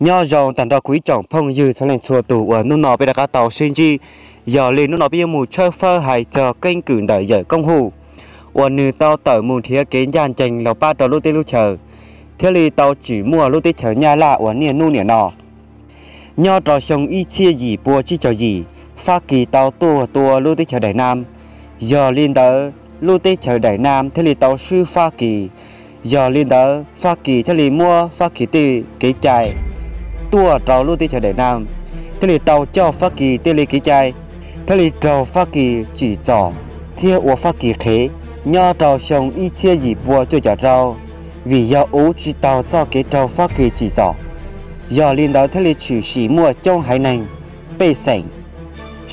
Nyob zoo tag nrho kuv ib tsoom phooj ywg txhua leej txhua tus uas hnub no peb rov qab tau sib ntsib. Yog li hnub no peb yuav mus tshawb fawb hais txog keeb kwm ntawm yawm Koob Huj uas nws tau tawm mus nrhiav kev ncaj ncees los pab rau lub teb lub chaws, thiaj li tau tsim muaj lub teb chaws Nyab Laj uas niaj hnub niam no. Nyob rau xyoo ib txhiab yim pua tsib caug yim, Fab Kis tau tuaj tua lub teb chaws Daim Nam. Yog li ntawd, lub teb chaws Daim Nam thiaj li tau swb Fab Kis. Yog li ntawd, Fab Kis thiaj li muab Fab Kis tej kev cai tuaj rau lub teb chaws Daim Nam, thiaj li tau coj Fab Kis tej li kev cai, thiaj li raug Fab Kis tsim txom thiab ua Fab Kis qhev. Nyob rau xyoo ib txhiab yim pua cuaj caum rau, vim yog uv tsis taus txoj kev raug Fab Kis tsim txom, yog li ntawd thiaj li tshwm sim muaj coob haiv neeg pej xeem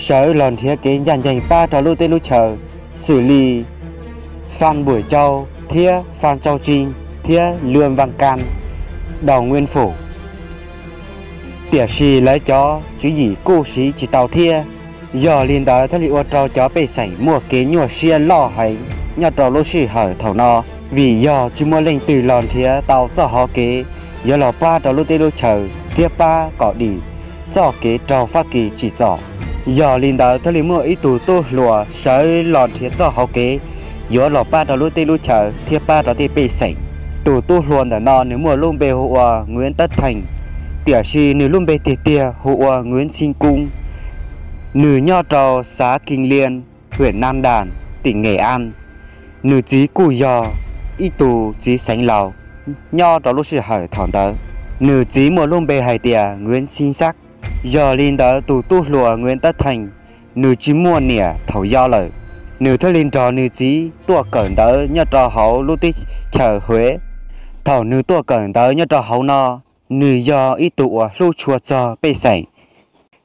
sawv los nrhiav kev ncaj ncees pab rau lub teb lub chaws, xws li Fab Npuam Tsau thiab Fab Tsau Tsij thiab Luam Vaj Kas, Daus Nkuaj Fum. Tiam sis lawv cov tswv yim kuj siv tsis tau thiab. Yog li ntawd thiaj li ua rau cov pej xeem muaj kev nyuaj siab loj heev nyob rau lub sij hawm thaum no, vim yog tsis muaj leej twg los nrhiav tau txoj hauv kev yuav los pab rau lub teb lub chaws thiab pab kom dim txoj kev raug Fab Kis tsim txom. Yog li ntawd thiaj li muaj ib tug tub hluas sawv los nrhiav txoj hauv kev yuav los pab rau lub teb lub chaws thiab pab rau tej pej xeem. Tus tub hluas ntawm no nws muaj lub npe hu ua Nkuaj Tab Theej, tiam sis nws lub npe tiag tiag hu ua Nkuaj Xib Kub. Nws nyob rau xav Kiv Lias, hwm Nam Das, tim Nkem As. Nws txiv kuj yog ib tug txiv xeev laus nyob rau lub sij hawm thaum ntawd. Nws txiv muaj lub npe hais tias Nkuaj Xib Xab. Yog li ntawd tus tub hluas Nkuaj Tab Theej nws tsis muaj niam thaum yau lawm, nws thiaj li nrog nws txiv tuaj kawm ntawv nyob rau hauv lub teb chaws Huev. Thaum nws tuaj kawm ntawv nyob rau hauv no, nws yog ib tug uas hlub tshua txog pej xeem.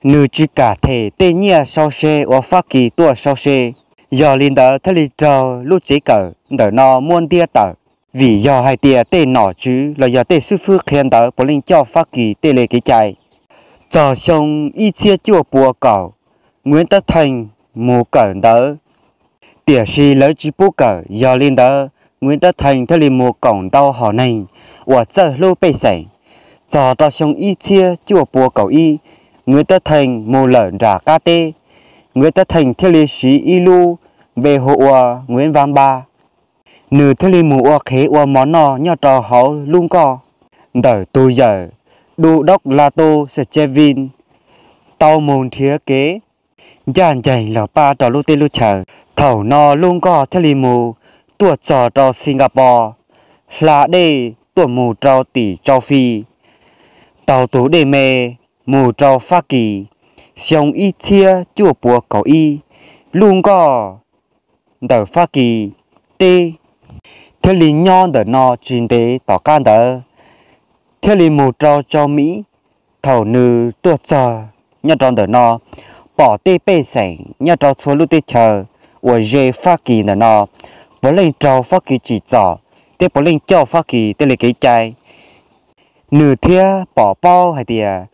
Nws tsis kam them tej nyiaj sau se uas Fab Kis tuaj sau se. Yog li ntawd thiaj li raug lub tsev kawm ntawm no muab ntiab tawm, vim yog hais tias tej nom tswv los yog tej xib fwb qhia ntawv puav leej coj Fab Kis tej li kev cai. Txog xyoo ib txhiab cuaj pua kaum, Nkuaj Tab Theej mus kawm ntawv, tiam sis lawv tsis pub kawm. Yog li ntawd Nkuaj Tab Theej thiaj li mus koom ntau hom neeg uas txawj hlub pej xeem. Txog rau xyoo ib txhiab cuaj pua kaum ib, Nkuaj Tab Theej mus lawm nram qab teb. Nkuaj Tab Theej thiaj li siv ib lub npe hu ua Nkuaj Vaj Npab. Nws thiaj li mus ua qhev ua mov noj nyob rau hauv lub nkoj ntawm tus yawm Du Doj La Tu Xes Tsev Vij, tau mus nrhiav kev ncaj ncees los pab rau lub teb lub chaws. Thaum no lub nkoj thiaj li mus tuaj txog rau Xis Nkas Pos, hla dej tuaj mus rau tim Tsau Fis, taug tus dej me mus rau Fab Kis. Xyoo ib txhiab cuaj pua kaum ib, lub nkoj ntawm Fab Kis teb thiaj li nyob ntawm no tsis ntev. Tom qab ntawd thiaj li mus rau Tsau Mis. Thaum nws tuaj txog nyob rau ntawm no, pom tej pej xeem nyob rau txhua lub teb chaws uas ze Fab Kis ntawm no puav leej raug Fab Kis tsim txom thiab puav leej coj Fab Kis tej li kev cai. Nws thiaj pom paub hais tias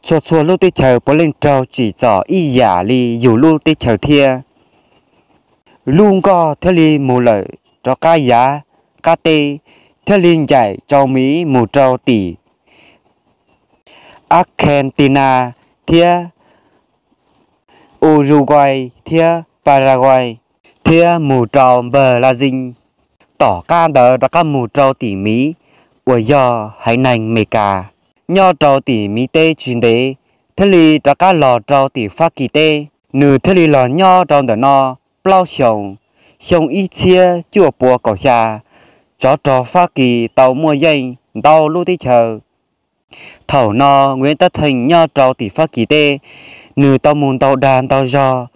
txhua txhua lub teb chaws puav leej raug tsim txom ib yam li yus lub teb chaws thiab. Lub nkoj thiaj li mus lawm rov qab yav qab teb, thiaj li ncaim Tsau Mis mus rau tim Argentina thiab Uruguay thiab Paraguay, thiab mus rau Brazil. Tom qab ntawd rov qab mus rau tim Miv uas yog haiv neeg Amelikas. Nyob rau tim Miv teb tsis ntev, thiaj li rov qab los rau tim Fab Kis teb. Nws thiaj li los nyob rau ntawm no plaub xyoos. Xyoo ib txhiab cuaj pua kaum xya, tsov rog Fab Kis tau muaj yeej ntau lub teb chaws. Thaum no Nkuaj Tab Theej nyob rau tim Fab Kis teb, nws tau mus ntau dag ntau zog,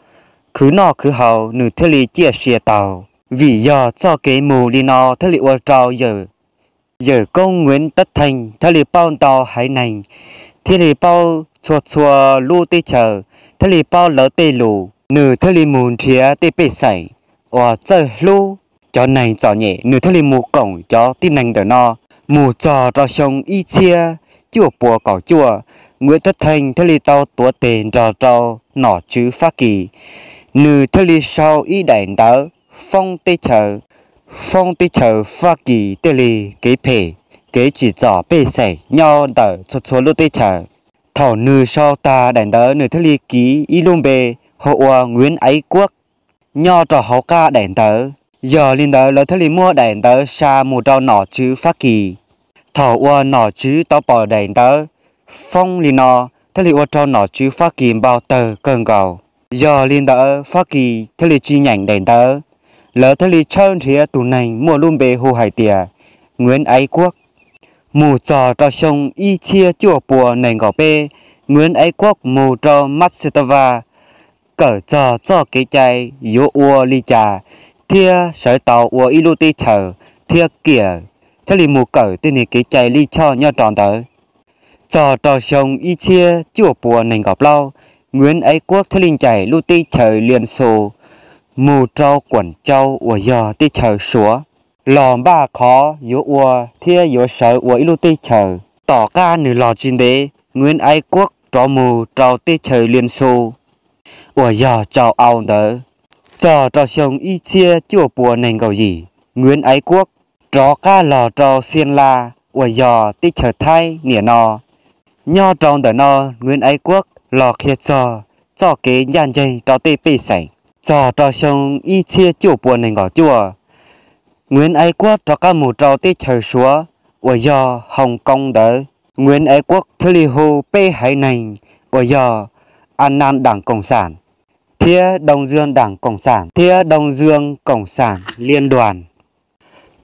khwv noj khwv haus, nws thiaj li ciaj sia taug. Vim yog txoj kev mus li no thiaj li ua rau yawm koob Nkuaj Tab Theej thiaj li paub ntau haiv neeg, thiaj li paub txhua txhua lub teb chaws, thiaj li paub lawv tej lus. Nws thiaj li mus nrhiav tej pej xeem uas txawj hlub cov neeg txom nyem, nws thiaj li mus koom cov tib neeg ntawm no. Mus txog rau xyoo ib txhiab cuaj pua kaum cuaj, Nkuaj Tab Theej thiaj li tau tuav tes nrog rau nom tswv Fab Kis. Nws thiaj li sau ib daim ntawv foob teb chaws, foob teb chaws Fab Kis tej li kev phem, kev tsim txom pej xeem nyob ntawm txhua txhua lub teb chaws. Thaum nws sau tag daim ntawv nws thiaj li kis ib lub npe hu ua Nguyễn Ái Quốc nyob rau hauv qab daim ntawv. Yog li ntawd lawv thiaj li muab daim ntawv xa mus rau nom tswv Fab Kis. Thaum uas nom tswv tau pom daim ntawv foob li no thiaj li ua rau nom tswv Fab Kis npau taws kawg nkaus. Yog li ntawd Fab Kis thiaj li tsis nyeem daim ntawv, lawv thiaj li tshawb nrhiav tus neeg muaj lub npe hu hais tias Nguyễn Ái Quốc. Mus txog rau xyoo ib txhiab cuaj puas nees nkaum peb, Nguyễn Ái Quốc mus rau Moscow kawm txog txoj kev cai yuav ua li cas thiab sawv tau ua ib lub teb chaws thiab kiam thiaj li mus kawm tej niag kev cai lij choj nyob rau ntawd. Txog rau xyoo ib txhiab cuaj puas nees nkaum plaub, Nguyễn Ái Quốc thiaj li ncaim lub teb chaws Liên Xô mus rau Quảng Châu uas yog teb chaws Suav los npaj qhov yuav ua thiab yuav sawv ua ib lub teb chaws. Tom qab nws los tsis ntev, Nguyễn Ái Quốc rov mus rau teb chaws Liên Xô uas yog châu Âu ntawd. Txog rau xyoo ib txhiab cuaj puas nees nkaum yim, Nguyễn Ái Quốc rov qab los rau Xiên La uas yog teb chaws Thaib niam no. Nyob rau ntawm no Nguyễn Ái Quốc los qhia txog txoj kev ncaj ncees rau tej pej xeem. Txog rau xyoo ib txhiab cuaj puas nees nkaum cuaj, Nguyễn Ái Quốc rov qab mus rau teb chaws Suav uas yog Hồng Kông ntawd. Nguyễn Ái Quốc thiaj li hu peb haiv neeg uas yog An Nam Đảng Cộng sản thiab Đông Dương Đảng Cộng sản thiab Đông Dương Cộng sản Liên đoàn.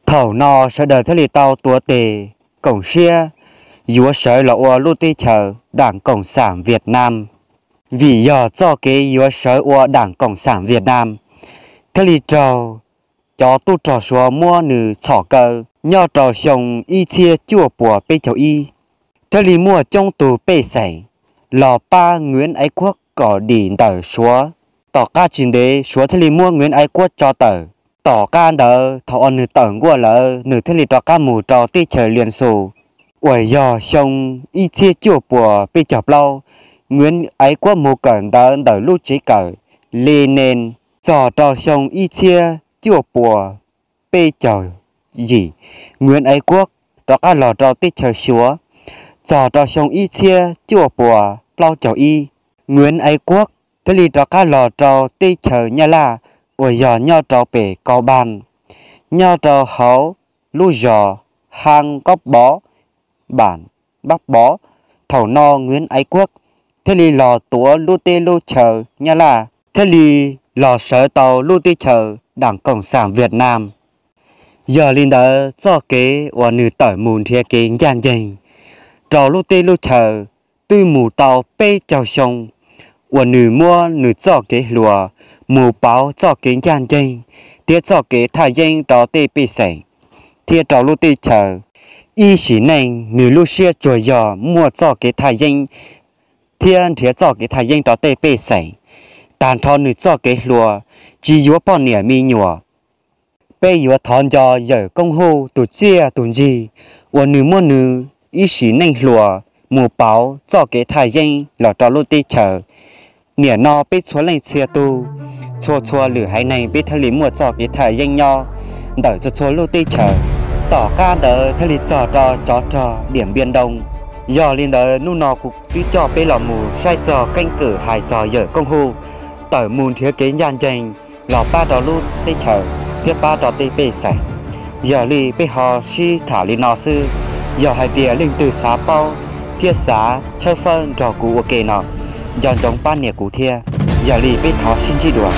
Thaum no sawv daws thiaj li tau tuav tes koom siab yuav sawv los ua lub teb chaws Đảng Cộng sản Việt Nam. Vim yog txoj kev yuav sawv ua Đảng Cộng sản Việt Nam thiaj li raug cov tub rog Suav muab nws txhom kaw nyob rau xyoo ib txhiab cuaj puas peb caug ib, thiaj li muaj coob tus pej xeem los pab Nguyễn Ái Quốc kom dim ntawm Suav. Tom qab tsis ntev Suav thiaj li muab Nguyễn Ái Quốc tso tawm. Tom qab ntawd thaum uas nws tawm nkuaj lawm nws thiaj li rov qab mus rau teb chaws Liên Xô uas yog xyoo ib txhiab cuaj puas peb caug plaub. Nguyễn Ái Quốc mus kawm ntawv ntawm lub tsev kawm Lenin. Txog rau xyoo ib txhiab cuaj puas peb caug yim, Nguyễn Ái Quốc rov qab los rau teb chaws Suav. Txog rau xyoo ib txhiab cuaj puas plaub caug ib, Nguyễn Ái Quốc thiaj li rov qab los rau teb chaws Nyab Laj uas yog nyob rau pem Cao Bằng, nyob rau hauv lub zos Hang Kab Bov, Bản Bắc Bó. Thaum no Nguyễn Ái Quốc thiaj li los tuav lub teb lub chaws Nyab Laj thiaj li los sawv tau lub teb chaws Đảng Cộng sản Việt Nam. Yog li ntawd txoj kev uas nws tawm mus nrhiav kev ncaj ncees rau lub teb lub chaws twb mus tau peb caug xyoo uas nws muab nws txoj kev hluas mus pauv txoj kev ncaj ncees thiab txoj kev thaj yeeb rau tej pej xeem thiab rau lub teb chaws. Ib sim neej nws lub siab tsuas yog muaj txoj kev thaj yeeb thiab nrhiav txoj kev thaj yeeb rau tej pej xeem. Tag nrho nws txoj kev hluas tsis yuav poj niam me nyuam. Peb yuav thov nco Yawm Koob Huj tus txiaj tus ntsig uas nws muab nws ib sim neej hluas mus pauv txoj kev thaj yeeb los rau lub teb chaws. Niam no peb txhua leej txhia tug, txhua txhua lwm haiv neeg peb thiaj li muaj txoj kev thaj yeeb nyob ntawm txhua txhua lub teb chaws. Tom qab ntawd thiaj li txog rau tsov rog Diam Npia Ntoo. Yog li ntawd hnub no kuv twb coj peb los mus saib txog keeb kwm hais txog Yawm Koob Huj tawm mus nrhiav kev ncaj ncees los pab rau lub teb chaws thiab pab rau tej pej xeem. Yog li peb ho sib tham li no xwb. Yog hais tias leej twg xav paub thiab xav tshawb fawb nrog kuv ua ke no, nco ntsoov pab nias kuv thiab. Yog li peb thov sib ntsib dua.